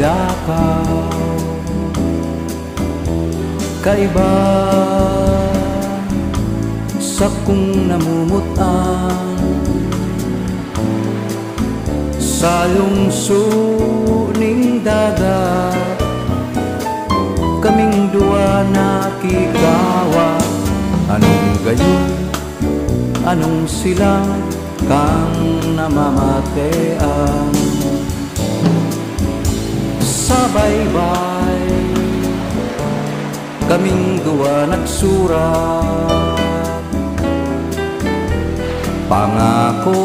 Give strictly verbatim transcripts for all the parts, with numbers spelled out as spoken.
Lakaw, kaiba sakong namumutang sa lungso ning dagat. Kaming duwa nakikawa. Anong gayon? Anong silang kang namamatean? Sa baybay, kaming duwa nagsurat. Pangako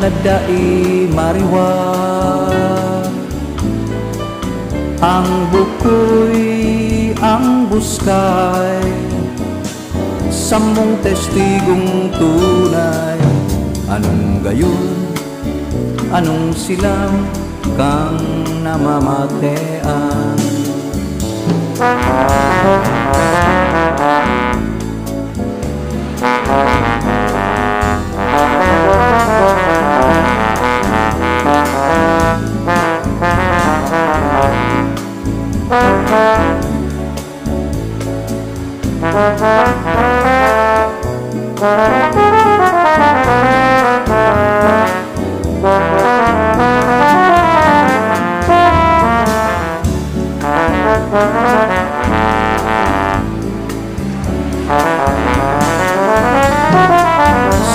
na dai mariwat. Ang bukoy, ang buskay, samong testigong tunay. Anong gayon? Anong silang kang namamatean?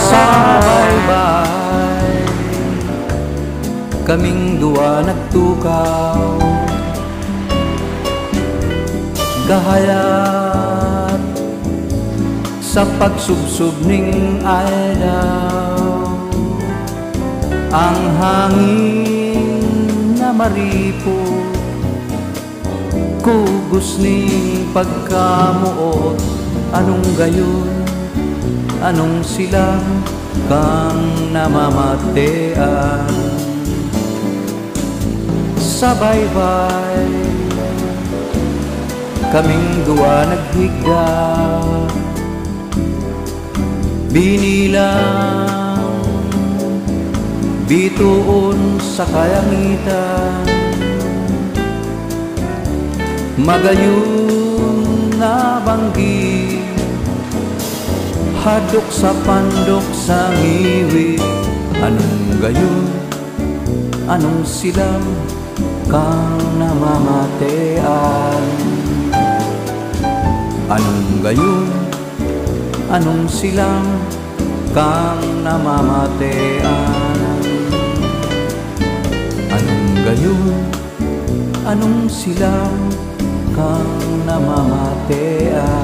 Sa baybay, kaming duwa nagtukaw. Gahayat sa pagsubsob ning aldaw, ang hangin na maripot, kugos ning pagkamoot. Anong gayon? Anong silang kang namamatean? Sa baybay, kaming duwa naghigda. Binilang bitoon sa kalangitan. Magayon na banggi, hadok sa pandok sa ngiwi. Anong gayon? Anong silang kang namamatean? Anong gayon? Anong silang kang namamatean? Anong gayon? Anong silang kang namamatean?